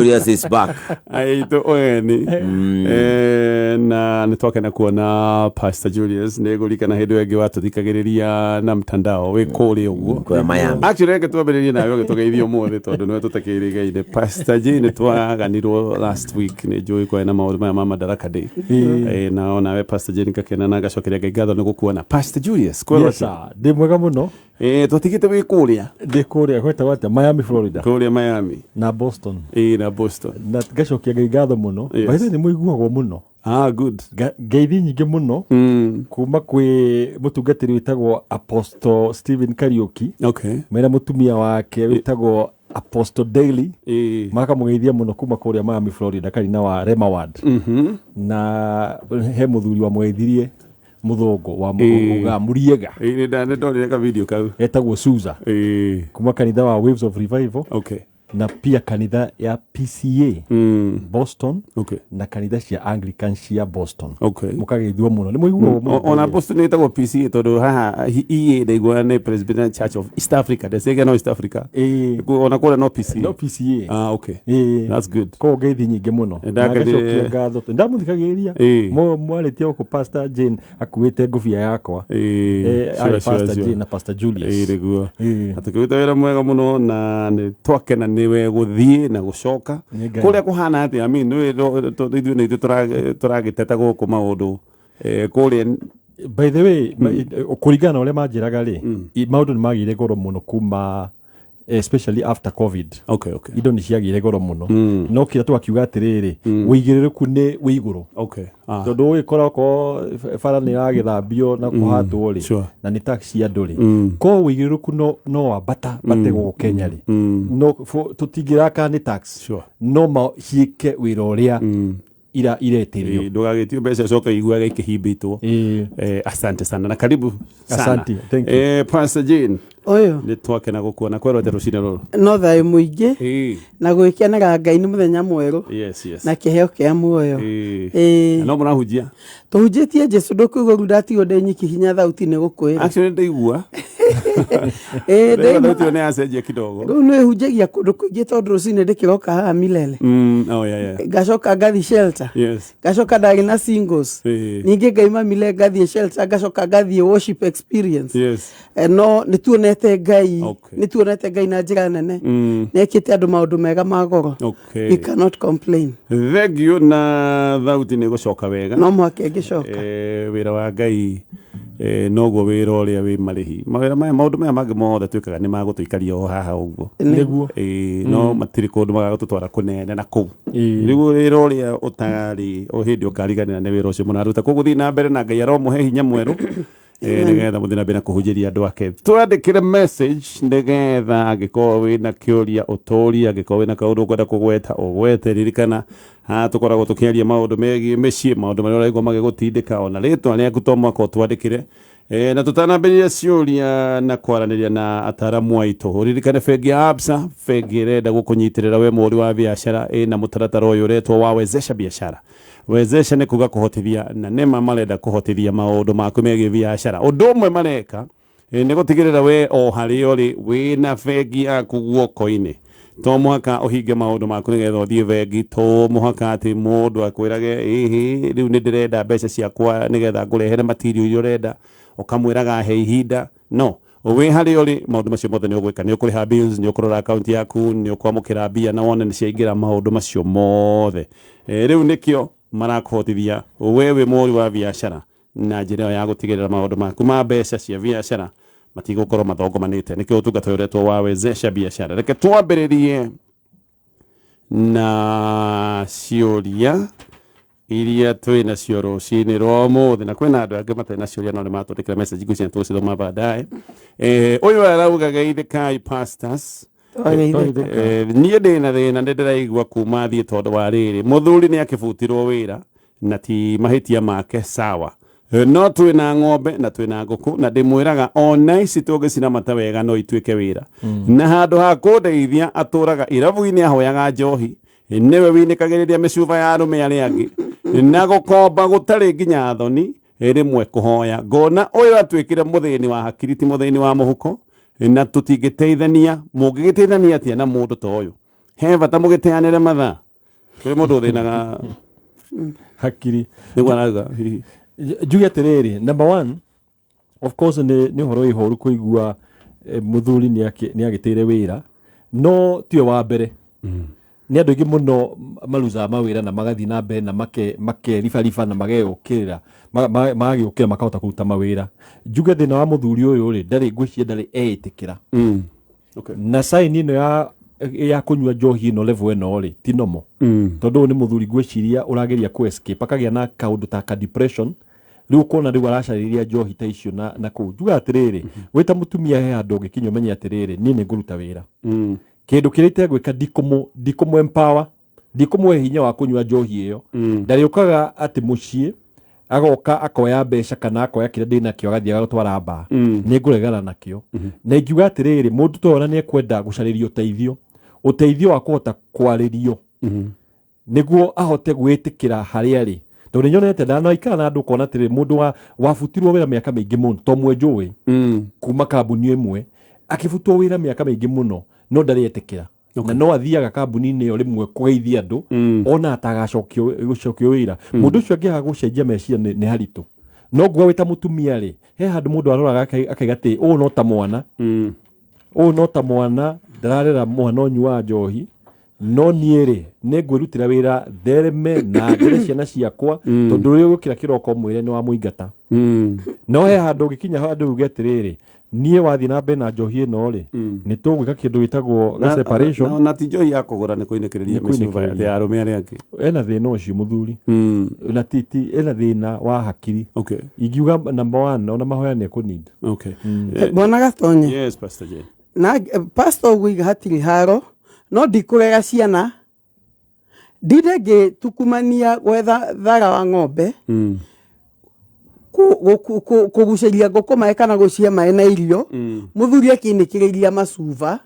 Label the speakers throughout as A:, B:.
A: Julius is back.
B: Aitå ũgeni. Na nä twakena kuona Pastor Julius. Nä ngå ririkana hä ndä ĩyo ĩngĩ watũthikagĩrĩria na mtandao wĩ kũrĩa ũguo.
A: Kũrĩa Miami.
B: Actually, reke twambĩrĩrie nawe ũgĩtũgeithia ũmũthĩ tondũ nĩwe tũtakĩrĩgaine. Pastor J, nĩ twaganirwo last week, nĩ njũĩ kwarĩ na maũndũ maya ma Madaraka Day. Na onawe Pastor J, ngakena na ngacokeria Ngai ngatho nĩ gũkuona. Pastor Julius, kwĩrwo
C: Yes,
B: atĩa?
C: sir. Ndĩ mwega mũno.
B: Twatigĩte wĩ kũrĩa.
C: Ndĩ kũrĩa gwetagwo atĩa, Miami, Florida.
B: Kũrĩa Miami.
C: Na Boston.
B: Ĩ, na Boston.
C: Na ngacokia Ngai ngatho mũno.
B: Yes.
C: By the way, nĩ mũiguagwo mũno.
B: Ah, good.
C: Ngeithi nyingĩ mũno kuma kwĩ mũtungatĩri wĩtagwo Apostle Stephen Kariuki mena mũtumia wake wĩtagwo Apostle Daily. Makamũgeithia mũno kuma kũrĩa Miami, Florida, karina wa Remaward. Na he mũthuri wamũgeithirie, mũthũngũ wa uga Mũriega.
B: Ĩ, nĩ ndonire ka video kau.
C: Etagwo Suza kuma kanitha wa Waves of Revival na pia kanitha ya PCA Boston na kanitha cia Anglican cia Boston. Mũkageithio mũno, nĩ mũiguagwo mũno.
B: Ona Boston nĩ ĩtagwo PCA tondũ haha EA ndaigua nĩ Presbyterian Church of East Africa, ndecege no East Africa. Ona kũrĩa no PCA?
C: No PCA.
B: Ah, okay.
C: Ĩĩ.
B: That's good.
C: Koguo ngeithi nyingĩ mũno. Na ngacokia ngatho ndamũthikagĩrĩria. Mwarĩtie gũkũ, Pastor Jane akuĩte ngũbia yakwa. Arĩ Pastor Jane na Pastor Julius.
B: Ĩĩ, nĩguo. Na tũkĩruta wĩra mwega mũno na nĩ twakena nĩwe gũthiĩ na gũcoka.
C: Nĩ Ngai.
B: Kũrĩa kũhana atĩa? I mean, nĩũĩ ithuĩ nĩ ithuĩ tũragĩteta gũkũ maũndũ kũrĩa.
C: By the way, kũringana na ũrĩa manjĩraga rĩ, maũndũ nĩ magĩire goro mũno kuma especially after COVID. Indo nĩ ciagĩire goro mũno, no kĩrĩa tũgakiuga atĩrĩrĩ, wĩigĩrĩrĩku nĩ wĩ igũrũ. Tondũ ũgĩkora okorwo bara nĩ ĩragĩthambio na kũhatwo rĩ, na nĩ tax cia andũ rĩ, korwo wĩigĩrĩrĩku no wambata bate gũkũ Kenya rĩ, no tũtingĩraka nĩ tax. No ciĩke wĩra ũrĩa iretĩrio.
B: Ndũgagĩtio mbeca coka iguage ikĩhimbĩtwo. Asante sana na karibu sana.
C: Asante, thank you.
B: Pastor Jane,
D: Ũyũ.
B: nĩ twakena gũkuona. Kwerwo atĩa rũcinĩ rũrũ?
D: No thayũ mũingĩ na gwĩkenaga Ngai nĩ mũthenya mwerũ na kĩheo kĩa muoyo. Ĩĩ.
B: Na no mũrahunjia?
D: Tũhunjĩtie Jesu, ndũkũigua rĩu ndatigwo ndĩ nyiki, hinya thauti nĩ gũkwĩra.
B: Actually, ndaigua.
D: Ĩĩ.
B: Ndaigua
D: Ndaima.
B: thauti ĩyo nĩ yacenjia kidogo.
D: Rĩu nĩ hunjagia kũndũ kũingĩ tondũ rũcinĩ ndĩkĩroka haha Milele,
B: Oh, yeah.
D: ngacoka ngathi shelter, ngacoka ndarĩ na singles, ningĩ ngaima Milele ngathiĩ shelter, ngacoka ngathiĩ worship experience. No nĩ tuonete Ngai. Nĩ tuonete Ngai na njĩra nene. Nĩ ekĩte andũ maũndũ mega ma goro. We cannot complain.
B: Thank you, na thauti nĩ gũcoka wega.
D: No mũhaka ĩngĩcoka.
B: Wĩra wa Ngai noguo wĩra ũrĩa wĩ marĩhi. Mawĩra maya, maũndũ maya mangĩ mothe twĩkaga nĩ magũtũikaria o haha ũguo.
C: Nĩguo.
B: No matirĩ kũndũ magagũtũtwara kũnene na kũu. Rĩu wĩra ũrĩa ũtarĩ o hĩndĩ ũkariganĩra nĩ wĩra ũcio mũraruta. Koguo thiĩ na mbere na Ngai aromũhe hinya mwerũ nĩgetha mũthiĩ na mbere na kũhunjĩria andũ ake. Twandĩkĩre message nĩgetha angĩkorwo wĩna kĩũria ũtũrie, angĩkorwo wĩna kaũndũ ũkwenda kũgweta ũgwete. Ririkana haha tũkoragwo tũkĩaria maũndũ megiĩ mĩciĩ, maũndũ marĩa ũraigua magĩgũtindĩka, ona rĩtwa rĩaku to mũhaka ũtwandĩkĩre. Na tũtanambĩrĩria ciũria na kwaranĩria na ataramu aitũ, ũririkane bengi ya Absa, bengi ĩrenda gũkũnyitĩrĩra we mũhũri wa biacara, ĩna mũtaratara ũyũ ũretwo wa Wezesha Biashara. Wezesha nĩ kuga kũhotithia, na nĩma marenda kũhotithia maũndũ maku megiĩ biacara. Ũndũ ũmwe mareka nĩ gũtigĩrĩra we o harĩa ũrĩ wĩna bengi yaku guoko-inĩ. To mũhaka ũhinge maũndũ maku nĩgetha ũthiĩ bengi, to mũhaka atĩ mũndũ akwĩrage, ĩhĩ, rĩu nĩ ndĩrenda mbeca ciakwa nĩgetha ngũrehere material iria ũrenda, ũkamwĩraga he ihinda. No wĩ harĩa ũrĩ, maũndũ macio mothe nĩ ũgwĩka: nĩ ũkũrĩha bills, nĩ ũkũrora akaunti yaku, nĩ ũkwamũkĩra mbia na wone nĩ ciaingĩra, maũndũ macio mothe. Rĩu nĩkĩo marakũhotithia we wĩ mũhũri wa biacara na njĩra ĩyo ya gũtigĩrĩra maũndũ maku ma mbeca cia biacara matigũkorwo mathongomanĩte. Nĩkĩo ũtungata ũyũ ũretwo wa Wezesha Biashara. Reke twambĩrĩrie na ciũria iria twĩ nacio rũcinĩ rwa ũmũthĩ, na kwĩna andũ angĩ matarĩ na ciũria no nĩ matwandĩkĩra message, ngwĩciria tũgũcithoma baadaye. Ũyũ arauga, "Geithĩkai pastors."
D: Twageithĩka.
B: "Niĩ ndĩ na thĩna, nĩ ndĩraigua kuma thiĩ tondũ wa rĩrĩ, mũthuri nĩ akĩbutirwo wĩra na ti mahĩtia make, sawa. No twĩna ng'ombe na twĩna ngũkũ, na ndĩmwĩraga ona ici tũngĩciramata wega no ituĩke wĩra, na handũ ha kũndeithia atũraga irabu-inĩ ahoyaga njohi, nĩwe winĩkagĩrĩria mĩcuba ya arũme arĩa angĩ na gũkomba gũtarĩ nginya thoni rĩmwe kũhoya. Ngona ũyũ atuĩkire mũthĩni wa hakiri, ti mũthĩni wa mũhuko, na tũtingĩteithania. Mũngĩgĩteithania atĩa na mũndũ ta ũyũ?" He bata mũgĩteanĩre mathaa. Kũrĩ mũndũ ũthĩnaga
C: Hakiri.
B: Nĩguo arauga hihi.
C: Njuge atĩrĩrĩ, number one, of course nĩ ũhoro wĩ ihoru kũigua mũthuri nĩ agĩtĩire wĩra, no tiwe wa mbere. Nĩ andũ aingĩ mũno marucaga mawĩra na magathiĩ na mbere na makeribariba na mageyũkĩrĩra, magagĩũkĩra makahota kũruta mawĩra. Njuge thĩna wa mũthuri ũyũ rĩ, ndarĩ, ngwĩciria ndarĩ eĩtĩkĩra. Na sign ĩno ya kũnyua njohi ĩno level ĩno rĩ, ti normal. Tondũ ũyũ nĩ mũthuri ngwĩciria ũrageria kũ escape, akagĩa na kaũndũ ta ka depression, rĩu ũkona rĩu aracarĩria njohi ta icio na kũu. Njugaga atĩrĩrĩ, wĩ ta mũtumia he handũ ũngĩkinya ũmenye atĩrĩrĩ, niĩ nĩ ngũruta wĩra. Kĩndũ kĩrĩa itegwĩka, ndikũmũ empower, ndikũmũhe hinya wa kũnyua njohi ĩyo. Ndarĩũkaga atĩ mũciĩ agoka akoya mbeca kana akoya kĩrĩa ndĩnakĩo agathiĩ agatwara mbaa. Nĩ ngũregana nakĩo. Na ingiuga atĩrĩrĩ, mũndũ ta ũyũ ona nĩ ekwenda gũcarĩrio ũteithio, ũteithio wa kũhota kwarĩrio nĩguo ahote gwĩtĩkĩra harĩa arĩ. Tondũ nĩ nyonete ndanaikara na andũ ũkona atĩrĩrĩ, mũndũ wabutirwo wĩra mĩaka mĩingĩ mũno, to mwe njũĩ kuma kambuni ĩmwe, akĩbutwo wĩra mĩaka mĩingĩ mũno, no ndarĩ etĩkĩra. Na no athiaga kambuni-inĩ ĩyo rĩmwe kũgeithia andũ, ona atagacokio gũcokio wĩra. Mũndũ ũcio angĩaga gũcenjia meciria nĩ haritũ. No nguga wĩ ta mũtumia rĩ, he handũ mũndũ aroraga akaiga atĩ ũyũ no ta mwana. Ũyũ no ta mwana, ndararera mwana ũnyuaga njohi, no niĩ rĩ, nĩ ngwĩrutĩra wĩra thereme na ndere ciana ciakwa, tondũ rĩrĩa ũgũkĩra kĩroko mwĩre nĩ wamũingata. No he handũ ũngĩkinya handũ uge atĩrĩrĩ, niĩ wathiĩ na mbere na njohi ĩno rĩ, nĩ tũgwĩka kĩndũ gĩtagwo separation.
B: Na ti njohi ya kũgũra, nĩ kũinĩkĩrĩria
C: Nĩ kũinĩkĩrĩria.
B: mĩcuba ya arũme arĩa angĩ.
C: Ena thĩna ũcio mũthuri. Na ti ena thĩna wa hakiri. Ingiuga number one, ona mahoya nĩ ekũneed.
D: Bwana Gatonye.
B: Yes, Pastor Jane.
D: Na pastor ũguo iga hatirĩ haro, no ndikũrera ciana, ndinde ngĩtukumania gwetha thara wa ng'ombe, kũgucĩria ngũkũ maĩ kana gũcihe maĩ na irio, mũthuri akĩinĩkĩrĩria macuba,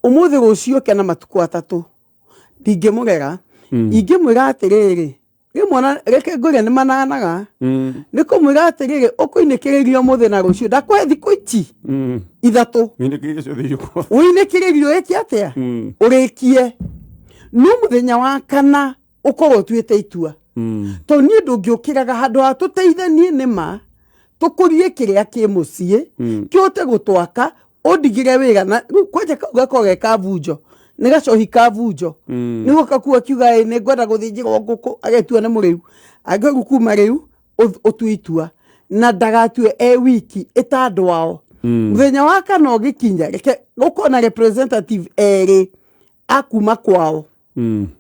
D: ũmũthĩ rũciũ oke na matukũ atatũ, ndingĩmũrera. Ingĩmwĩra atĩrĩrĩ, rĩmwe ona reke ngwĩre nĩ mananaga, nĩ kũmwĩra atĩrĩrĩ, ũkũinĩkĩrĩria ũmũthĩ na rũciũ, ndakũhe thikũ ici ithatũ.
B: Ũinĩkĩrĩrie ciothe irio kwa.
D: Ũinĩkĩrĩrio ĩke atĩa? Ũrĩkie. No mũthenya wa kana ũkorwo ũtuĩte itua. Tondũ niĩ ndũngĩũkĩraga handũ ha tũteithanie nĩ ma, tũkũrie kĩrĩa kĩ mũciĩ, kĩhote gũtwaka, ũndigĩre wĩra na rĩu kwanja kau gakorwo ge kabunjo, nĩ gacohi kabunjo. Nĩguo kakua kiuga, ĩ, nĩ ngwenda gũthĩnjĩrwo ngũkũ, agetua nĩ mũrĩu. Angĩrĩu kuma rĩu, ũtue itua. Na ndagatue e wiki, ĩta andũ ao. Mũthenya wa kana ũgĩkinya, reke gũkorwo na representative erĩ a kuma kwao.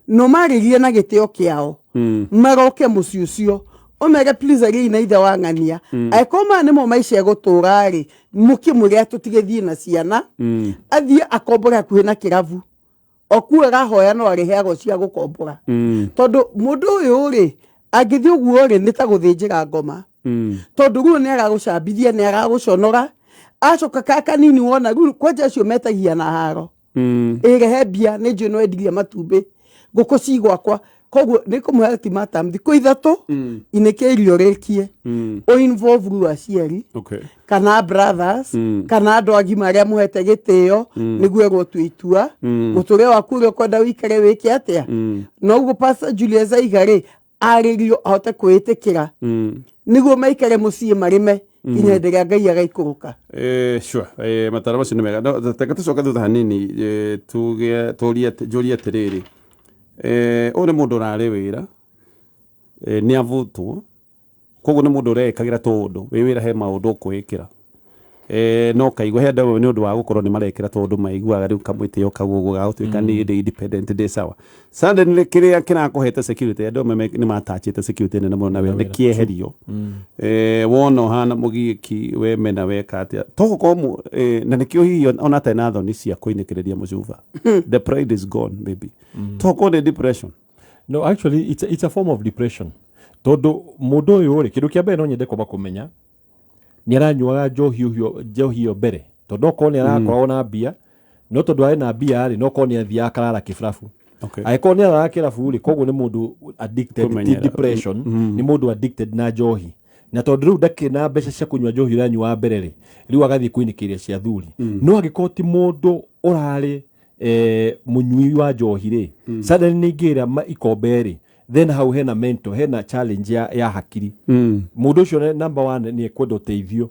D: No marĩrie na gĩtĩo kĩao. Maroke mũciĩ ũcio. Ũmere please agĩi na ithe wa ng'ania. Angĩkorwo maya nĩmo maica egũtũra rĩ, mũkĩmwĩre tũtigĩthiĩ na ciana. Athiĩ akombore hakuhĩ na kĩrabu. O kuo arahoya no arĩheagwo cia gũkombora. Tondũ mũndũ ũyũ rĩ, angĩthiĩ ũguo rĩ, nĩ ta gũthĩnjĩra ngoma. Tondũ rĩu nĩ aragũcambithia, nĩ aragũconora. Acoka ka kanini wona, rĩu kwanja acio metagia na haro. Ĩrehe mbia, nĩ njũĩ no endirie matumbĩ. Ngũkũ ci gwakwa. Koguo nĩ kũmũhe ultimatum thikũ ithatũ, inĩke irio rĩkie. Ũ involve rĩu aciari, kana brothers, kana andũ agima arĩa mũhete gĩtĩo, nĩguo erwo tue itua. Mũtũrĩre waku ũrĩa ũkwenda wĩikare wĩke atĩa? Na ũguo Pastor Julius aiga rĩ, arĩrio ahote kwĩĩtĩkĩra. Nĩguo maikare mũciĩ marĩme, nginya hĩndĩ ĩrĩa Ngai agaikũrũka.
B: Sure. Mataro macio nĩ mega. No, reke tũcoke thutha hanini, tuge, tũrie, njũrie atĩrĩrĩ. Ũyũ nĩ mũndũ ũrarĩ wĩra, nĩ avutwo, koguo nĩ mũndũ ũreĩkagĩra tũũndũ, wĩ wĩra he maũndũ ũkwĩĩkĩra. No kaigua he andũ amwe nĩ ũndũ wa gũkorwo nĩ marekĩra tondũ maiguaga rĩu kamwĩtĩo kau ũguo ga gũtuĩka niĩ ndĩ independent, ndĩ sawa. Suddenly kĩrĩa kĩrakũhete security, andũ amwe nĩ matachĩte security nene mũno na wĩra, nĩ kĩeherio. Wona ũhana mũgiĩki, we mena weka atĩa? To gũkorwo na nĩkĩo hihi ona atarĩ na thoni cia kũinĩkĩrĩria mũcuba. The pride is gone maybe. To gũkorwo nĩ depression.
C: No, actually it's a form of depression. Tondũ mũndũ ũyũ rĩ, kĩndũ kĩa mbere no nyende kwamba kũmenya, nĩ aranyuaga njohi ũcio, njohi ĩyo mbere. Tondũ okorwo nĩ arakoragwo na mbia, no tondũ arĩ na mbia rĩ, no okorwo nĩ athiaga akarara kĩburabu. Angĩkorwo nĩ arara kĩrabu rĩ, koguo nĩ mũndũ addicted, ti
B: Kũmenyera.
C: depression, nĩ mũndũ addicted na njohi. Na tondũ rĩu ndakĩrĩ na mbeca cia kũnyua njohi ũrĩa anyuaga mbere rĩ, rĩu agathiĩ kũinĩkĩria cia athuri. No angĩkorwo ti mũndũ ũrarĩ Mũnyui wa njohi rĩ, suddenly nĩ ingĩra ikombe rĩ, then hau hena mental, hena challenge ya hakiri. Mũndũ ũcio number one nĩ ekwenda ũteithio,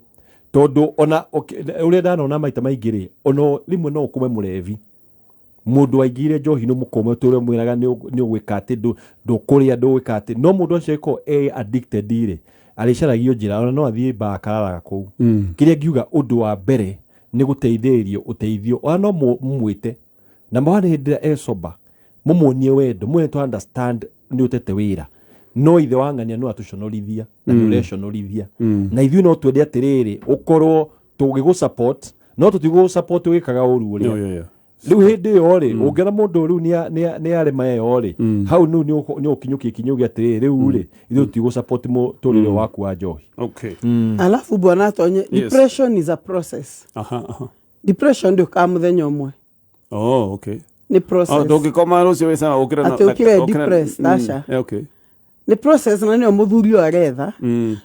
C: tondũ ona ũrĩa ndanona maita maingĩ rĩ, ona rĩmwe no ũkome mũrevi, mũndũ waingĩire njohi nĩ mũkome tũrĩa mwĩraga nĩ ũgwĩka atĩ ndũkũrĩa, ndũgwĩka atĩ, no mũndũ ũcio angĩkorwo e addicted rĩ, arĩcaragio njĩra, ona no athiĩ mbaa akararaga kũu. Kĩrĩa ngiuga, ũndũ wa mbere nĩ gũteithĩrĩrio ũteithio, ona no mũmwĩte number one hĩndĩ ĩrĩa e sober, mũmuonie wendo, mwene to understand nĩ ũtete wĩra, no ithe wa ng'ania no atũconorithia na nĩ ũreconorithia, na ithuĩ no twende atĩrĩrĩ, ũkorwo tũgĩgũ support, no tũtigũ support wĩkaga ũru ũrĩa. Rĩu hĩndĩ ĩyo rĩ, ũngĩona mũndũ rĩu nĩ arema ĩyo rĩ, hau rĩu nĩ ũkinyũkie ikinya uge atĩrĩrĩ, rĩu rĩ, ithuĩ tũtigũ support mũtũrĩre waku wa njohi.
D: Alafu bwana Tonye, depression is a process.
B: Aha, aha.
D: Depression ndĩũkaga mũthenya ũmwe.
B: Oh, okay.
D: Nĩ process.
B: Oh, ndũngĩkoma rũciũ wĩ sawa ũkĩre
D: Atĩ ũkĩre depressed, aca. Nĩ process, na nĩyo mũthuri ũyũ aretha,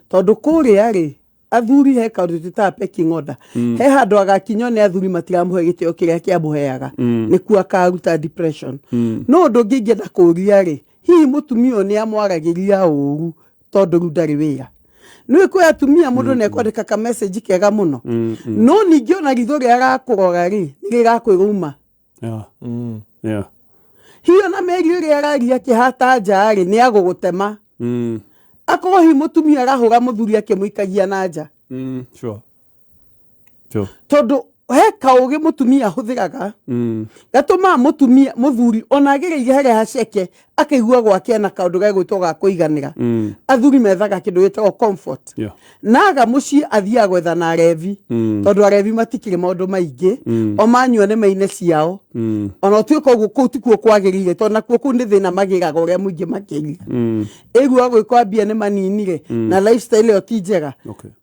D: tondũ kũrĩa rĩ, athuri he kaũndũ twĩtaga pecking order. He handũ agakinywo nĩ athuri matiramũhe gĩtĩo kĩrĩa kĩamũheaga, nĩkuo akaruta depression. No ũndũ ũngĩ ingĩenda kũũria rĩ, hihi mũtumia ũyũ nĩ amwaragĩria ũru tondũ rĩu ndarĩ wĩra? Nĩ kwĩ atumia mũndũ nĩ ekwandĩka ka message kega mũno, no ningĩ ona ritho rĩrĩa arakũrora rĩ, nĩ rĩrakwĩra uma. Hihi ona mĩario ĩrĩa araria akĩhata nja rĩ, nĩ agũgũtema. Akorwo hihi mũtumia arahũra mũthuri akĩmũikagia na nja. Tondũ he kaũgĩ mũtumia ahũthĩraga gatũmaga mũtumia, mũthuri ona agereire harĩa haceke, akaigua gwake ena kaũndũ gegwĩtwo ga kũiganĩra. Athuri methaga kĩndũ gĩtagwo comfort. Naga mũciĩ athiaga gwetha na arevi, tondũ arevi matikĩrĩ maũndũ maingĩ, o manyua nĩ maine ciao. Ona ũtuĩka ũguo, kũu tikuo kwagĩrĩire, tondũ nakuo kũu nĩ thĩna magĩraga ũrĩa mũingĩ makĩria. Ĩgua gwĩkwa mbia nĩ maninire na lifestyle ĩyo ti njega.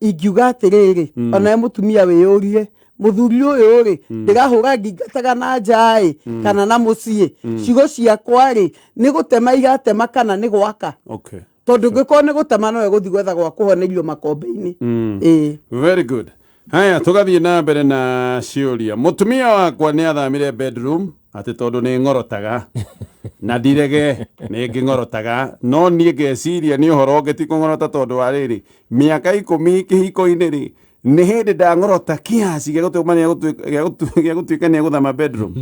D: Ingiuga atĩrĩrĩ, onawe mũtumia wĩyũrie, mũthuri ũyũ rĩ, ndĩrahũra ngingataga na nja ĩ kana na mũciĩ? Ciugo ciakwa rĩ, nĩ gũtema iratema kana nĩ gwaka? Tondũ ngĩkorwo nĩ gũtema, nowe gũthiĩ gwetha gwa kũhonerio makombe-inĩ, ĩĩ.
B: Very good. Haya, tũgathiĩ na mbere na ciũria. Mũtumia wakwa nĩ athamire bedroom atĩ tondũ nĩ ng'orotaga, na ndirege nĩ ngĩng'orotaga, no niĩ ngeciria nĩ ũhoro ũngĩ, ti kũng'orota, tondũ wa rĩrĩ, mĩaka 10 kĩhiko-inĩ rĩ, nĩ hĩndĩ ndang'orota kiasi gĩa gũtũma gĩa gũtuĩka nĩ egũthama bedroom?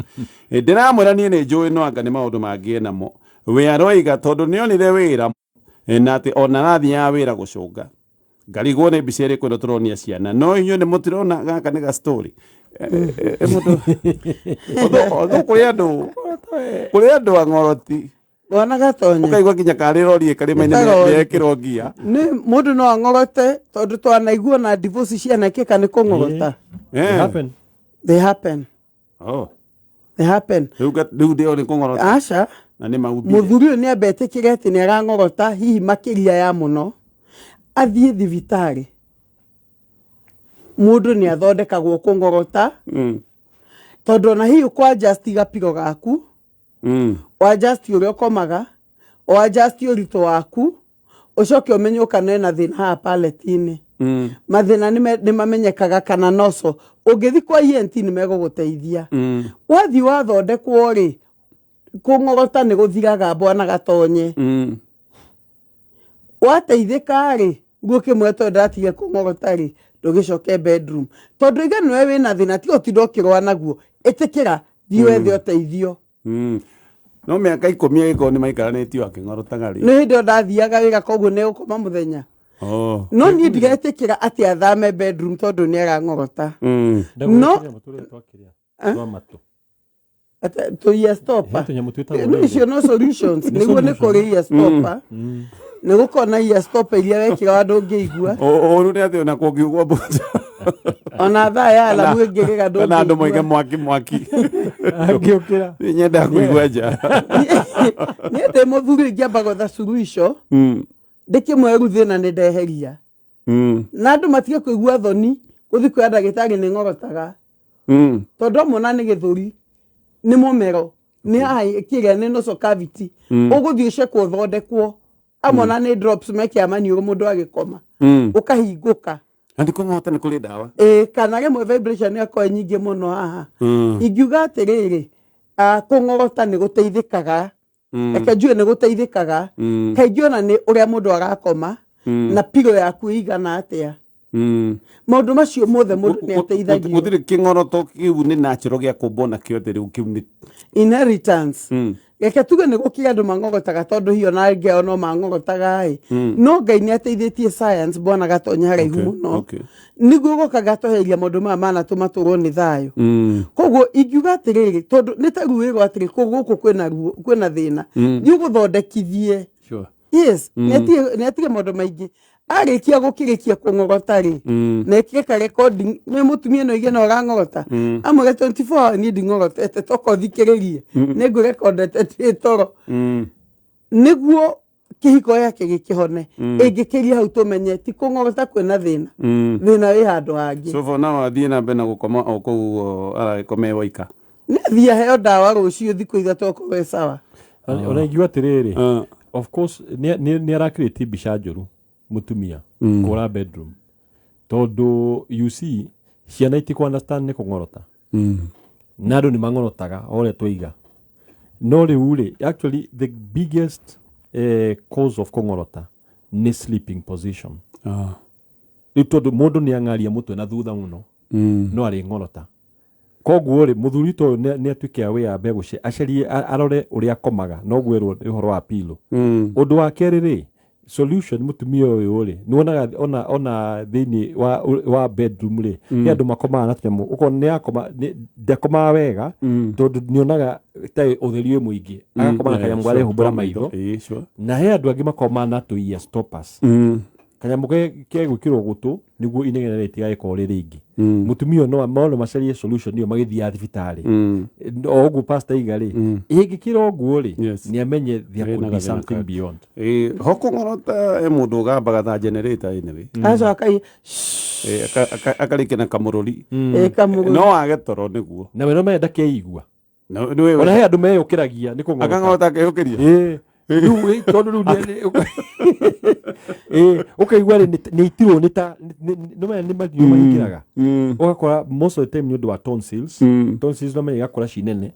B: Ndĩramwĩra niĩ nĩ njũĩ no anga nĩ maũndũ mangĩ enamo. We aroiga tondũ nĩ onire wĩra, na atĩ ona arathiaga wĩra gũcũnga. Ngarigwo nĩ mbica ĩrĩkũ ĩno tũronia ciana, no inyuĩ nĩ mũtirona gaka nĩ ga story. Mũndũ kũrĩ andũ ang'oroti.
D: Bwana Gatonye.
B: Ũkaigua nginya karĩ rori karĩma-inĩ.
D: Karori.
B: Nĩekĩrwo ngia.
D: Nĩ mũndũ no ang'orote, tondũ twanaigua na divorce cianekĩka nĩ kũng'orota.
C: They happen.
D: They happen. They happen.
B: Rĩu ndĩo nĩ kũng'orota.
D: Aca.
B: Na nĩ maumbire.
D: Mũthuri ũyũ nĩ ambetĩkĩre atĩ nĩ arang'orota hihi makĩria ya mũno, athiĩ thibitarĩ. Mũndũ nĩ athondekagwo kũng'orota, tondũ ona hihi ũkũ adjust gapiro gaku, o adjust ũrĩa ũkomaga, o adjust ũritũ waku, ũcoke ũmenye kana ena thĩna haha palate-inĩ. Mathĩna nĩ mamenyekaga kana noco ũngĩthi kwa ENT nĩ megũgũteithia. Wathiĩ wathondekwo rĩ, kũng'orota nĩ gũthiraga, bwana Gatonye. Wateithĩka rĩ, guo kĩmwe tondũ ndatige kũng'orota rĩ, ndũgĩcoke bedroom, tondũ iga nĩwe wĩna thĩna, tiga ũtinda ũkĩrũa naguo. Ĩtĩkĩra, thiĩ wethe ũteithio.
B: No mĩaka 10 angĩkorwo nĩ maikaranĩtio akĩng'orotaga rĩ?
D: Nĩ hĩndĩ ĩyo ndathiaga wĩra, koguo nĩ gũkoma mũthenya. No niĩ ndiretĩkĩra atĩ athame bedroom tondũ nĩ arang'orota. No-
C: Tũnyamũ tũrĩa twakĩrĩa twa matũ.
D: Tũ ear stopper.
C: He tũnyamũ twĩtagwo
D: No icio no solutions nĩguo nĩ kũrĩ ear stopper, nĩ gũkorwo na ear stopper iria wekĩra wa ndũngĩigua.
B: Ũru nĩ atĩ ona kũngiugwo mboco
D: ona thaa ya alamu ĩngĩrĩra
B: kana andũ moige
D: ndũngĩigua.
B: Mwaki mwaki.
C: Angĩũkĩra.
B: Nyendaga kũigua nja.
D: Niĩ ndĩ mũthuri ingĩamba gwetha suluhisho, ndĩkĩmweru thĩna nĩ ndeheria, na andũ matige kũigua thoni gũthiĩ kwĩ ndagĩtarĩ nĩ ng'orotaga, tondũ amwe ona nĩ gĩthũri, nĩ mũmero, nĩ haha kĩrĩa nĩ nasal cavity, ũgũthiĩ ũcekwo ũthondekwo. Amwe ona nĩ drops mekĩra maniũrũ mũndũ agĩkoma, ũkahingũka.
B: Na nĩ kũng'ota nĩ kũrĩ ndawa?
D: Ĩĩ, kana rĩmwe vibration ĩgakorwo ĩ nyingĩ mũno haha. Ingiuga atĩrĩrĩ, Kũng'orota nĩ gũteithĩkaga. Reke njuge nĩ gũteithĩkaga. Kaingĩ ona nĩ ũrĩa mũndũ arakoma na pillow yaku ĩigana atĩa. Maũndũ macio mothe mũndũ nĩ ateithagio.
B: Gũtirĩ kĩng'oroto kĩu nĩ natural gĩa kũmbwo nakĩo atĩ rĩu kĩu nĩ
D: Inheritance. Reke tuge nĩ gũkĩrĩ andũ mang'ogotaga tondũ hihi ona angĩ ao no mang'ogotaga ĩ. No Ngai nĩ ateithĩtie science bwana gatonya haraihu mũno. Nĩguo goka gatweheria maũndũ maya manatũma tũrwo nĩ thayũ. Koguo ingiuga atĩrĩrĩ, tondũ nĩ ta rĩu wĩrwo atĩrĩ gũkũ kwĩna ruo, kwĩna thĩna. Thiĩ ũgũthondekithie. Yes, nĩ atige maũndũ maingĩ. Arĩkia gũkĩrĩkia kũng'ogota rĩ, na ekĩre ka recording, nĩ mũtumia no oige no ũrang'ogota. Amwĩre 24 hour niĩ nding'ogotete, toka ũthikĩrĩrie. Nĩ ngũrekondete ndĩ toro. Nĩguo kĩhiko gĩake gĩkĩhone. Ĩngĩkĩria hau tũmenye ti kũng'ogota kwĩna thĩna. Thĩna wĩ handũ hangĩ.
B: So for now athiĩ na mbere na gũkoma o kũu aragĩkoma e waika.
D: Nĩ athiĩ aheo ndawa rũciũ thikũ ithatũ akorwo e sawa.
C: Ona ingiuga atĩrĩrĩ, of course nĩ arakĩrĩtie mbica njũru mũtumia kũra bedroom, tondũ you see ciana itikũ understand nĩ kũng'orota. Na andũ nĩ mang'orotaga o ũrĩa twaiga. No rĩu rĩ, actually the biggest cause of kũng'orota nĩ sleeping position. Rĩu tondũ mũndũ nĩ ang'aria mũtwe na thutha mũno, no arĩng'orota. Koguo rĩ, mũthuri ta ũyũ nĩ atuĩke aware ambe acarie arore ũrĩa akomaga, no gwĩrwo nĩ ũhoro wa pillow. Ũndũ wa kerĩ rĩ, solution mũtumia ũyũ rĩ, nĩ wonaga ona thĩinĩ wa bedroom rĩ, he andũ makomaga na tũnyamũ, ũkona nĩ akoma, ndakomaga wega, tondũ nĩonaga ta ũtheri wĩ mũingĩ, agakoma na kanyamũ garehumbũra maitho. Na he andũ angĩ makomaga na tũ ear stoppers. Kanyamũ ke gwĩkĩrwo gũtũ nĩguo inegene rĩtigagĩkorwo rĩ rĩingĩ. Mũtumia ũyũ no macarie solution ĩyo magĩthiaga thibitarĩ. O ũguo pastor aiga rĩ, ĩngĩkĩra ũguo rĩ, nĩ amenye there could be something beyond.
B: Ho kũng'orota he mũndũ ũgambaga ta generator anyway.
D: Acoka
B: Akarĩkia na kamũrũri.
D: Kamũrũri.
B: No age toro nĩguo.
C: Na we no menda keigua. Ona he andũ meyũkĩragia nĩ kũng'orota.
B: Akang'orota akeyũkĩria.
C: Rĩu, tondũ rĩu nĩ ũkaigua rĩ, nĩ itirwo nĩ ta, nĩ maya nĩ mathiũ mahingĩraga. Ũgakora most of the time nĩ ũndũ wa tonsils. Tonsils no menya igakũra ci nene.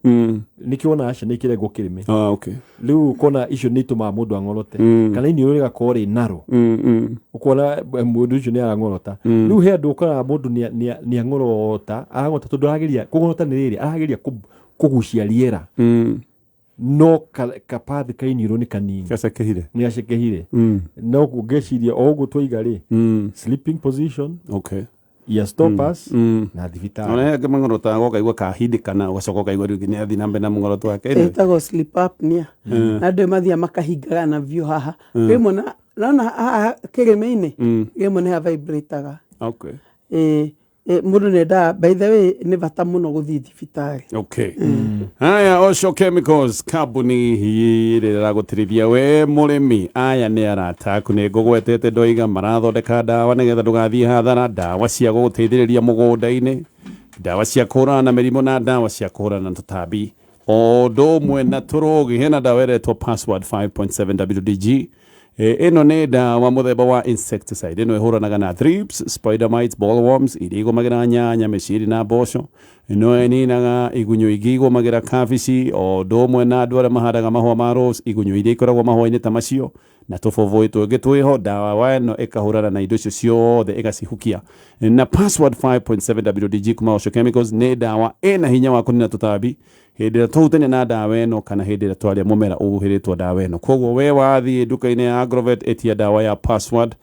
C: Nĩkĩo wonaga ciana ikĩrengwo kĩrĩmĩ. Rĩu ũkona icio nĩ itũmaga mũndũ ang'orote. Kana iniũrũ rĩgakorwo rĩ narrow. Ũkona mũndũ ũcio nĩ arang'orota. Rĩu he andũ ũkoraga mũndũ nĩ ang'orota, arang'orota tondũ arageria, kũng'orota nĩ rĩrĩ, arageria kũgucia rĩera. No kapathi ka iniũrũ nĩ kanini.
B: Gacekehire.
C: Nĩ gacekehire. No ngeciria o ũguo twaiga rĩ, sleeping position, ear stoppers, na thibitarĩ.
B: Ona angĩ mang'orotaga ũkaigua kahindĩkana, ũgacoka ũkaigua rĩu nĩ athiĩ na mbere na mũng'oroto wake.
D: Ĩtagwo sleep apnea. Na andũ mathiaga makahingaga na biũ haha. Rĩmwe naona haha kĩrĩmĩ-inĩ, rĩmwe nĩ ha vibrate-aga. Mũndũ nĩendaga, by the way, nĩ bata mũno gũthiĩ thibitarĩ.
B: Haya, Osho Chemicals kambuni ĩrĩa ĩragũtirithia we mũrĩmi. Aya nĩ arata aku, nĩ ngũgwetete ndoiga marathondeka ndawa nĩgetha ndũgathiĩ hathara, ndawa cia gũgũteithĩrĩria mũgũnda-inĩ, ndawa cia kũhũrana na mĩrimũ na ndawa cia kũhũrana na tũtambi. O ũndũ ũmwe na tũrũgi, hena ndawa ĩretwo Password 5.7 WDG. Ĩno nĩ ndawa mũthemba wa insecticide. Ĩno ĩhũranaga na thrips, spider mites, bollworms iria igũmagĩra nyanya, mĩciri na mboco. Ĩno ĩninaga igunyũ ingĩ igũmagĩra kabici, o ũndũ ũmwe na andũ arĩa mahandaga mahũa ma rose, igunyũ iria ikoragwo mahũa-inĩ ta macio, na tũbũbũĩ tũngĩ twĩho. Ndawa ĩno ĩkahũrana na indo icio ciothe ĩgacihukia. Na Password 5.7 WDG kuma Osho Chemicals nĩ ndawa ĩna hinya wa kũnina tũtambi hĩndĩ ĩrĩa twahutania na ndawa ĩno kana hĩndĩ ĩrĩa twarĩa mũmera ũhuhĩrĩtwo ndawa ĩno. Koguo we wathiĩ nduka-inĩ ya Agrovet, ĩtia ndawa ya Password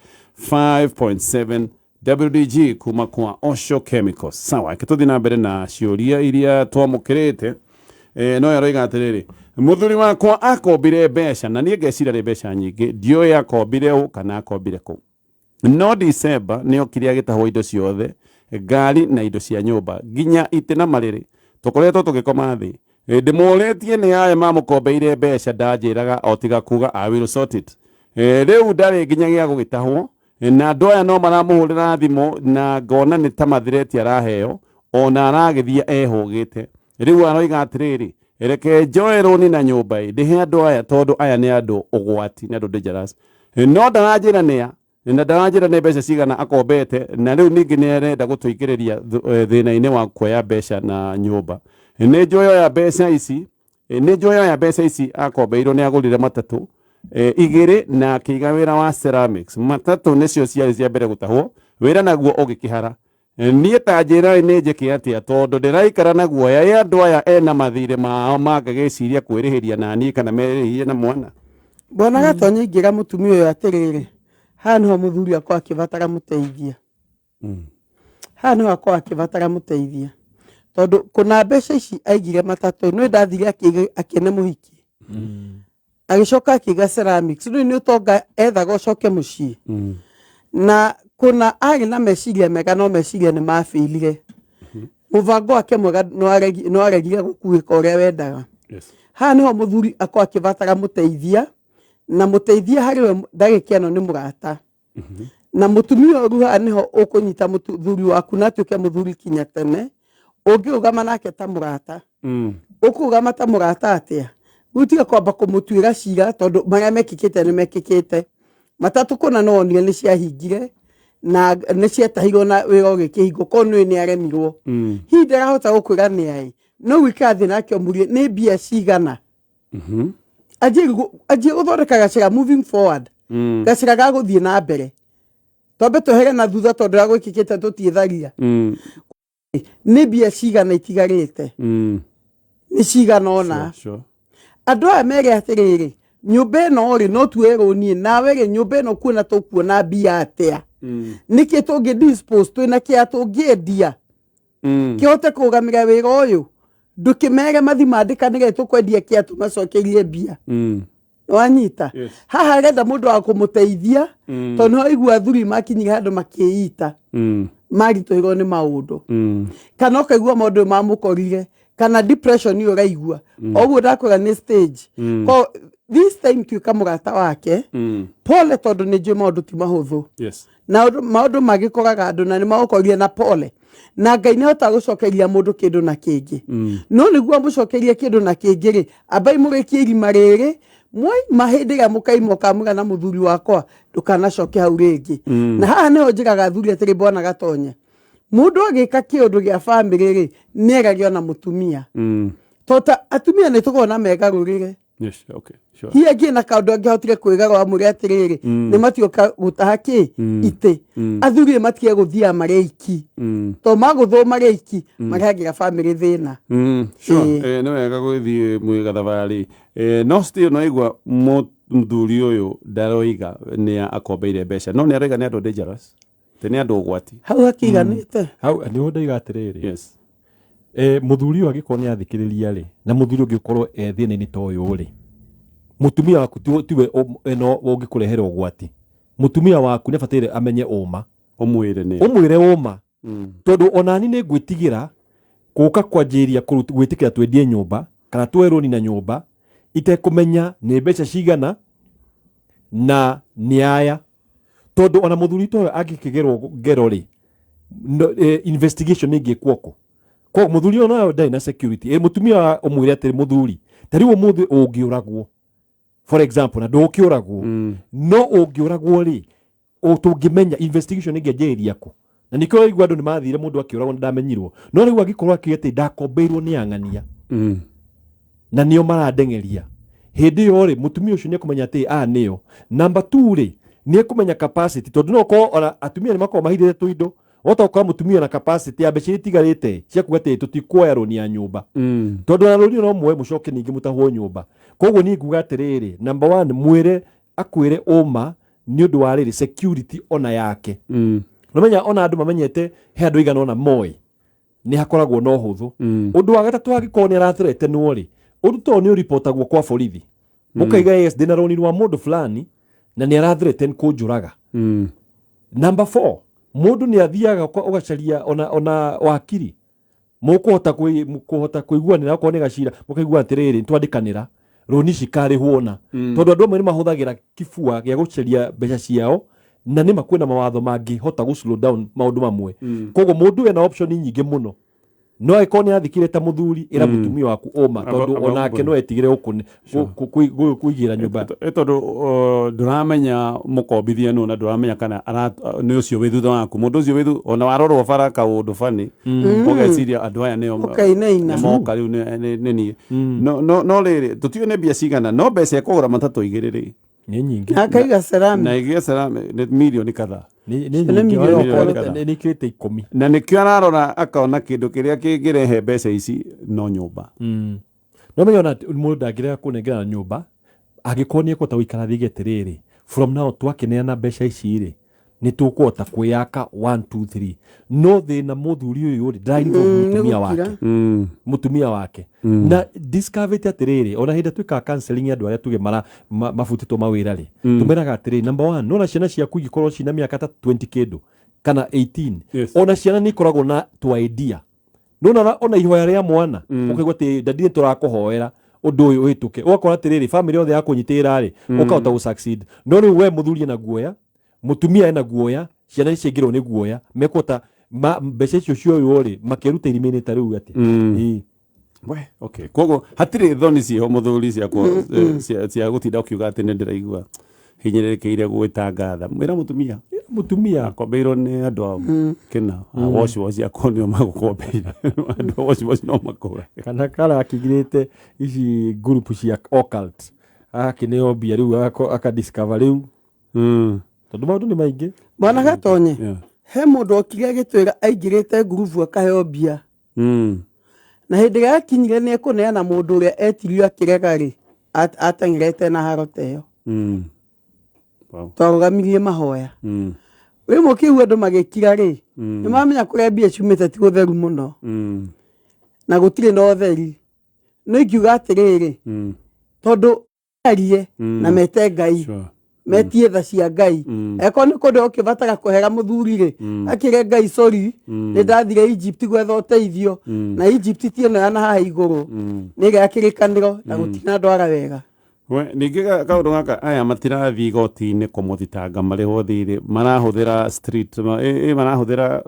B: 5.7 WDG kuma kwa Osho Chemicals. Sawa, reke tũthiĩ na mbere na ciũria iria twamũkĩrĩte. No yaroiga atĩrĩrĩ, mũthuri wakwa akombire mbeca na niĩ ngeciria nĩ mbeca nyingĩ, ndiũĩ akombire ũ kana akombire kũ. No December nĩ okire agĩtahwo indo ciothe, ngari na indo cia nyũmba, nginya itĩ na marĩrĩ. Tũkoretwo tũgĩkoma thĩ. Ndĩmũrĩtie nĩ aya mamũkombeire mbeca, ndanjĩraga o tiga kuga I will sort it. Rĩu ndarĩ nginyagia gũgĩtahwo, na andũ aya no maramũhũrĩra thimũ na ngona nĩ ta mathireti araheo, ona aragĩthiĩ ehũgĩte. Rĩu aroiga atĩrĩrĩ, reke njoe rũni na nyũmba ĩ, ndĩhe andũ aya tondũ aya nĩ andũ ũgwati, nĩ andũ dangerous. No ndaranjĩra nĩa, na ndaranjĩra nĩ mbeca cigana akombete, na rĩu ningĩ nĩ arenda gũtũingĩrĩria thĩna-inĩ wa kuoya mbeca na nyũmba. Nĩ njoya mbeca ici Nĩ njũĩ oya mbeca ici akombeirwo nĩ agũrire matatũ igĩrĩ na akĩiga wĩra wa ceramics. Matatũ nĩcio ciarĩ cia mbere gũtahwo, wĩra naguo ũgĩkĩhara. Niĩ ta njĩra nĩ njĩke atĩa tondũ ndĩraikara na guoya ĩ andũ aya ena mathirĩ mao mangĩgĩciria kwĩrĩhĩria na niĩ kana merĩhĩrie na mwana.
D: Bwana Gatonye ingĩra mũtumia ũyũ atĩrĩrĩ, haha nĩho mũthuri akorwo akĩbatara mũteithia. Haha nĩho akorwo akĩbatara mũteithia. Tondũ kũna mbeca ici aigire matatũ, nĩ ndathire akĩene mũhiki. Agĩcoka akĩiga ceramics. Rĩu nĩ ũtonga ethaga ũcoke mũciĩ. Na kũna arĩ na meciria mega no meciria nĩ mabĩrire. Mũbango wake mwega no aregire gũkuĩka ũrĩa wendaga. Haha nĩho mũthuri akorwo akĩbatara mũteithia, na mũteithia harĩ we ndagĩka ĩno nĩ mũrata. Na mũtumia ũyũ haha nĩho ũkũnyita mũthuri waku na atuĩke mũthuri kinya tene, ũngĩrũgama nake ta mũrata. Ũkũrũgama ta mũrata atĩa? Rĩu tiga kwamba kũmũtuĩra cira tondũ marĩa mekĩkĩte nĩ mekĩkĩte. Matatũ kũna no wonire nĩ ciahingire na nĩ ciatahirwo na wĩra ũgĩkĩhingwo korwo nĩwe nĩ aremirwo. Hihi ndarahota gũkwĩra nĩ aĩ. No ũikare thĩ nake ũmũrie nĩ mbia cigana. Anjie gũthondeka gacĩra moving forward. Gacĩra ga gũthiĩ na mbere. Twambe twehere na thutha tondũ ũrĩa gwĩkĩkĩte tũtiĩtharia. Nĩ mbia cigana itigarĩte. Nĩ cigana ũna. Andũ aya mere atĩrĩrĩ, nyũmba ĩno rĩ no tuoe rũni, nawe rĩ nyũmba ĩno kuona tũkuona mbia atĩa. Nĩkĩ tũngĩ dispose twĩna kĩa tũngĩendia. Kĩhote kũrũgamĩrĩra wĩra ũyũ. Ndũkĩmere mathi mandĩkanĩre tũkwendia kĩa tũmacokerie mbia. Wanyita. Haha arenda mũndũ wa kũmũteithia tondũ nĩho aigua athuri makinyire handũ makĩita. Maritũhĩrwo nĩ maũndũ. Kana ũkaigua maũndũ mamũkorire kana depression ĩyo ũraigua. Oguo ndakwĩra nĩ stage. Ko this time tuĩka mũrata wake. Pole tondũ nĩ njũĩ maũndũ ti mahũthũ. Na maũndũ magĩkoraga andũ na nĩ magũkorire na pole. Na Ngai nĩ ahotaga gũcokeria mũndũ kĩndũ na kĩngĩ. No nĩguo amũcokerie kĩndũ na kĩngĩ rĩ, ambai mũrĩkie irima rĩrĩ, mwaima hĩndĩ ĩrĩa mũkaima ũkamwĩra na mũthuri wakwa ndũkanacoke hau rĩngĩ. Na haha nĩho njĩraga athuri atĩrĩ Bwana Gatonye, mũndũ agĩka kĩũndũ gĩa bamĩrĩ rĩ, nĩ eragio na mũtumia. Tondũ atumia nĩ tũkoragwo na megarũrĩre.
B: Yes, okay, sure.
D: Hihi angĩ na kaũndũ angĩahotire kwĩgarũra amwĩre atĩrĩrĩ, nĩ matioka gũtaha kĩ itĩ. Athuri nĩ matige gũthiaga marĩ aiki. Tondũ magũthwo marĩ aiki, marehagĩra bamĩrĩ thĩna.
B: Sure. Nĩ wega gũgĩthiĩ mwĩ gathabarĩ. No still no igua mũthuri ũyũ ndaroiga nĩ akombeire mbeca. No nĩ aroiga nĩ andũ dangerous. Atĩ nĩ andũ ũgwati.
D: Hau hakiganĩte.
C: Hau nĩho ndaiga atĩrĩrĩ.
B: Yes.
C: Mũthuri ũyũ angĩkorwo nĩ athikĩrĩria rĩ, na mũthuri ũngĩ ũkorwo e thĩna-inĩ ta ũyũ rĩ, mũtumia waku tiwe ĩno ũngĩkũrehera ũgwati. Mũtumia waku nĩ abataire amenye ũma.
B: Ũmwĩre nĩ.
C: Ũmwĩre ũma. Tondũ onani nĩ ngwĩtigĩra gũka kwanjĩrĩria gwĩtĩkĩra twendie nyũmba kana tuoe rũni na nyũmba itekũmenya nĩ mbeca cigana na nĩ aya. Tondũ ona mũthuri ta ũyũ angĩkĩgerwo ngero rĩ, investigation ĩngĩkwo kũ? Koguo mũthuri ũyũ nayo ndarĩ na security. Mũtumia ũmwĩre atĩrĩ mũthuri, ta rĩu ũmũthĩ ũngĩũragwo, for example, na ndũkĩũragwo, no ũngĩũragwo rĩ, tũngĩmenya investigation ĩngĩanjĩrĩria kũ? Na nĩkĩo ũraigua andũ nĩ mathire mũndũ akĩũragwo na ndamenyirwo. No rĩu angĩkorwo akiuga atĩ ndakombeirwo nĩ ang'ania, na nĩo marandengeria, hĩndĩ ĩyo rĩ, mũtumia ũcio nĩekũmenya atĩ aya nĩo. Number 2 rĩ, nĩekũmenya capacity, tondũ no ũkorwo ona atumia nĩ makoragwo mahithĩte tũindo. Wahota gũkora mũtumia na capacity ya mbeca iria itigarĩte cia kuga atĩ tũtikuoya rũni ya nyũmba. Tondũ ona rũni no muoe mũcoke ningĩ mũtahwo nyũmba. Koguo niĩ nguga atĩrĩrĩ, number 1, mwĩre akwĩre ũma nĩ ũndũ wa rĩrĩ security ona yake. Ũramenya ona andũ mamenyete he andũ aigana ũna moĩ nĩ hakoragwo na ũhũthũ. Ũndũ wa gatatũ angĩkorwo nĩ arathreatenwo rĩ, ũndũ ta ũyũ nĩ ũripotagwo kwa borithi. Mũkaiga yes, ndĩna rũni rwa mũndũ fulani na nĩ arathreaten kũnjũraga. Number 4, mũndũ nĩ athiaga ũgacaria ona wakiri. Mũkũhota kũhota kũiguanĩra okorwo nĩ gacira, mũkaigua atĩrĩrĩ, nĩtwandĩkanĩra rũni cikarĩhwo na. Tondũ andũ amwe nĩ mahũthagĩra kibua gĩa gũcaria mbeca ciao na nĩ makwĩna mawatho mangĩhota gũ slow down maũndũ mamwe. Koguo mũndũ ena option nyingĩ mũno. No angĩkorwo nĩ athikire ta mũthuri, ĩra mũtumia waku ũma, tondũ onake no etigĩre kũigĩra nyũmba.
B: Tondũ ndũramenya mũkombithia nũ, na ndũramenya kana nĩ ũcio wĩ thutha waku, mũndũ ũcio wĩ ona warorwo bara kaũndũ bani, ũgeciria andũ aya nĩo
D: Ũkainaina.
B: Moka rĩu nĩ niĩ. No rĩrĩ, tũtiũĩ nĩ mbia cigana, no mbeca ĩkũgũra matatũ igĩrĩ rĩ,
C: Nĩ nyingĩ.
D: Na akaiga ceramic.
B: Na ĩgĩe ceramic nĩ mirioni kadhaa.
C: Nĩ
D: Nĩ
C: nyingĩ.
D: milioni
C: Okorwo
B: kadhaa.
C: nĩ ikĩrĩte 10.
B: Na nĩkĩo ararora akona kĩndũ kĩrĩa kĩngĩrehe mbeca ici no nyũmba.
C: No menya ona mũndũ ndangĩrega kũnengerana nyũmba angĩkorwo nĩ ekũhota gũikara thĩ atĩrĩrĩ, from now twakĩneana mbeca ici rĩ, nĩ tũkũhota kwĩyaka 1 2 3. No thĩna mũthuri ũyũ rĩ, ndara involve mũtumia
D: nĩ
C: wake.
D: Gũkira.
C: Mũtumia wake na discoverĩte atĩrĩrĩ, ona hĩndĩ twĩkaga counseling ya andũ arĩa tuge mara mabutĩtwo mawĩra rĩ, tũmeraga atĩrĩrĩ, number one, nona ciana ciaku ingĩkorwo cina mĩaka ta 20 kĩndũ kana 18, ona ciana nĩ ikoragwo na twa idea. Nona ona ihoya rĩa mwana, ũkaigua atĩ daddy, nĩ tũrakũhoera ũndũ ũyũ ũhĩtũke, ũgakora atĩrĩrĩ, family yothe yakũnyitĩrĩra rĩ, ũkahota gũ succeed. No rĩu we mũthuri ena guoya, mũtumia ena guoya, ciana ciaingĩrwo nĩ guoya, mekũhota mbeca icio cioywo rĩ, makĩruta irima-inĩ ta rĩu atĩ. Ĩĩ.
B: We, okay. Koguo hatirĩ thoni ciĩho mũthuri cia gũtinda ũkiuga atĩ nĩ ndĩraigua hinyĩrĩrĩkĩire gwĩtangatha. Mwĩra mũtumia.
C: Mũtumia.
B: Akombeirwo nĩ andũ a kĩna a wash wash, akorwo nĩo magũkombeire, andũ a wash wash no makũre.
C: Kana karakĩgirĩte ici group cia occult, agakĩneo mbia rĩu, akadiscover rĩu, tondũ maũndũ nĩ maingĩ.
D: Bwana Gatonye, he mũndũ okire agĩtwĩra aingĩrĩte ngurubu akaheo mbia, na hĩndĩ ĩrĩa akinyire nĩ ekũneana mũndũ ũrĩa etirio akĩrega rĩ, ateng'erete na haro ta ĩyo. Twarũgamirie mahoya. Rĩmwe ũkĩigua andũ magĩkira rĩ, nĩ mamenya kũrĩa mbia ciumĩte ti gũtheru mũno, na gũtirĩ na ũtheri. No ingiuga atĩrĩrĩ, tondũ arie na mete Ngai, metie tha cia Ngai. Eko nĩ kũndũ ũkĩbatara kũhera mũthuri rĩ, akĩre Ngai, sorry, nĩ ndathire Egypt gwetha ũteithio, na Egypt ti ĩno ya na haha igũrũ, nĩ ĩrĩa ya kĩrĩkanĩro, na gũtina ndwara wega.
B: We, ningĩ kaũndũ gaka, aya matirathiĩ igoti-inĩ kũmũthitanga marĩhwo thirĩ, marahũthĩra street marahũthĩra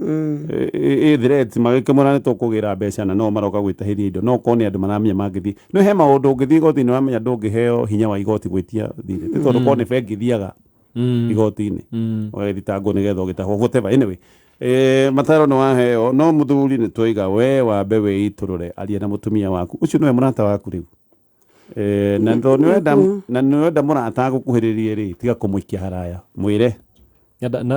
B: ĩ threat, magĩkĩmwĩra nĩ tũkũgĩra mbeca, na no maroka gwĩtahĩria indo. No korwo nĩ andũ maramenya mangĩthiĩ, no he maũndũ ũngĩthiĩ igoti-inĩ ũramenya ndũngĩheo hinya wa igoti gwĩtia thirĩ, ti tondũ korwo nĩ bengi thiaga igoti-inĩ ũgagĩthitangwo nĩgetha ũgĩtahwo, whatever. Anyway, mataro nĩ waheo, no mũthuri nĩ twaiga we wambe wĩitũrũre, aria na mũtumia waku, ũcio nĩwe mũrata waku rĩu. Na tondũ nĩwenda na nĩwenda mũrata agũkuhĩrĩrie rĩ, tiga kũmũikia haraya, mwĩre.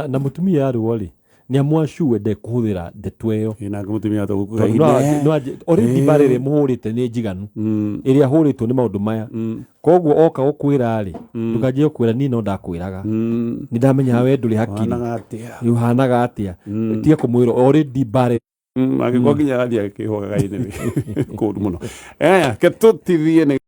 C: Na mũtumia arũo rĩ, nĩ amwacue ndekũhũthĩra ndeto ĩyo.
B: Ĩ, nake mũtumia
C: Tondũ already mbara ĩrĩa mũhũrĩte nĩ njiganu, ĩrĩa hũrĩtwo nĩ maũndũ maya. Koguo oka gũkwĩra rĩ, ndũkanjie gũkwĩra niĩ no ndakwĩraga, nĩ ndamenyaga we ndũrĩ hakiri.
B: Wanaga atĩa?
C: Ũhanaga atĩa? Tiga kũmwĩra already mbara.
B: Angĩkorwo nginya athiĩ akĩhogaga-inĩ kũũru mũno. Aya, ke tũtithie nĩ